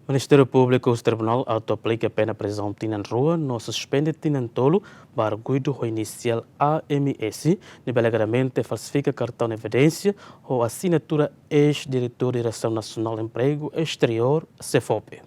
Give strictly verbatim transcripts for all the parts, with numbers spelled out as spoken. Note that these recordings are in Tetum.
Ministériu Públiku husu Tribunál atu aplika pena prizaun tinan rua no suspende tinan tolu ba arguidu ho inisiál A M S, ne'ebé alegadamente falsifika kartaun evidénsia ho asinatura eis-diretór Diresaun Nasionál Empregu Esteriór, SEFOPE.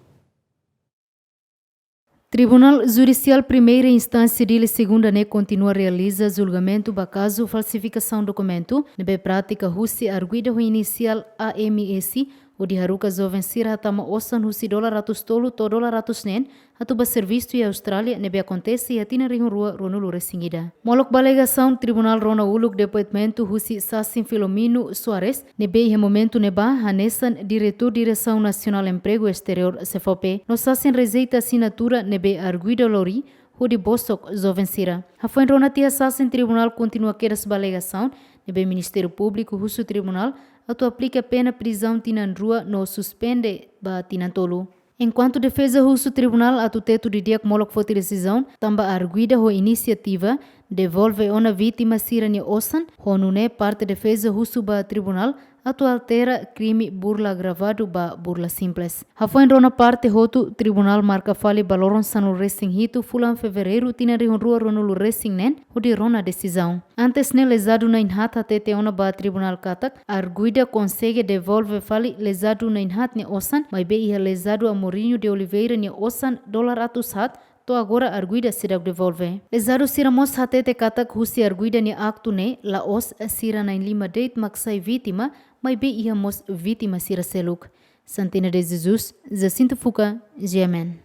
Tribunál Judisiál Primeira Instánsia Dili Segunda ne'e kontinua realiza julgamentu ba kazu falsifikasaun dokumentu ne'ebé pratika husi arguida ho inisiál A M S, hodi haruka joven sira hatama osan husi dolar ratus tolu to'o dolar ratus neen atu ba servisu iha Austrália, ne'ebé akontese iha tinan rihun rua ruanulu resin ida. Molok ba alegasaun, tribunál rona uluk depoimentu husi sasin Filomeno Soares, ne'ebé iha momentu ne'ebá hanesan Diretór Diresaun Nasionál Empregu Esteriór, SEFOPE, no sasin rejeita asinatura ne'ebé arguida lori hodi bosok joven sira. Hafoin rona tiha sasin, tribunál kontinua kedas ba alegasaun ne'ebé Ministériu Públiku husu tribunál atu aplika pena prizaun tinan rua no suspende ba tinan tolu. Enkuantu defeza husu tribunál atu tetu didi'ak molok foti desizaun, tanba arguida ho inisiativa devolve ona vítima sira-nia osan, ho nune'e parte defeza husu ba tribunál atu altera krime burla agravadu ba burla simples. Hafoin rona parte hotu, tribunál marka fali ba loron sanulu resin hitu fulan Fevereiru tinan rihun rua ruanulu resin neen hodi rona desizaun. Antes ne'e, lezadu na'in-haat hatete ona ba tribunál katak arguida konsege devolve fali lezadu na'in-haat nia osan, maibé iha lezadu Amorinho de Oliveira nia osan dolar ratus haat, to'o agora arguida seidauk devolve. Lezadu sira mós hatete katak husi arguida nia aktu ne'e, la'ós sira na'in-lima de'it mak sai vítima, maibé iha mós vítima sira seluk. Santina de Jesus, Jacinto Fuca, G M N.